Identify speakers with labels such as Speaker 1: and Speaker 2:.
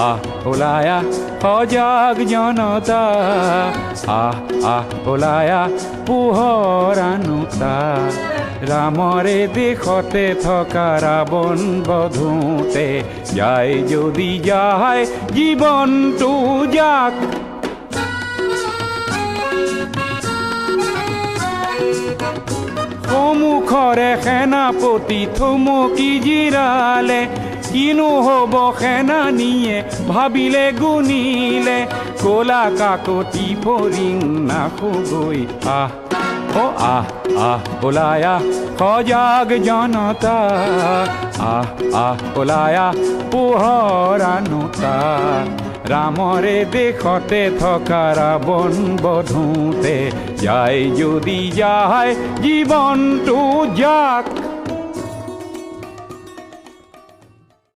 Speaker 1: আহ ওলাই আহ সজাগ জনতা, আহ আহ ওলাই আহ পোহৰ আনোতা। ৰামৰে দেশতে থকা ৰাৱণ বধোতে যায় যদি যায় জীৱনটো যাক। সমুখৰে সেনাপতি থুমকি জিৰালে, কিনো হ'ব সেনানীয়ে ভাবিলে গুণিলে, কলা কাকতি ফৰিং নাখোগৈ। আহ অ আহ আহ ওলাই আহ সজাগ জনতা, আহ আহ ওলাই আহ পোহৰ আনোতা। ৰামৰে দেশতে থকা ৰাৱণ বধোতে যায় যদি যায় জীৱনটো যাক।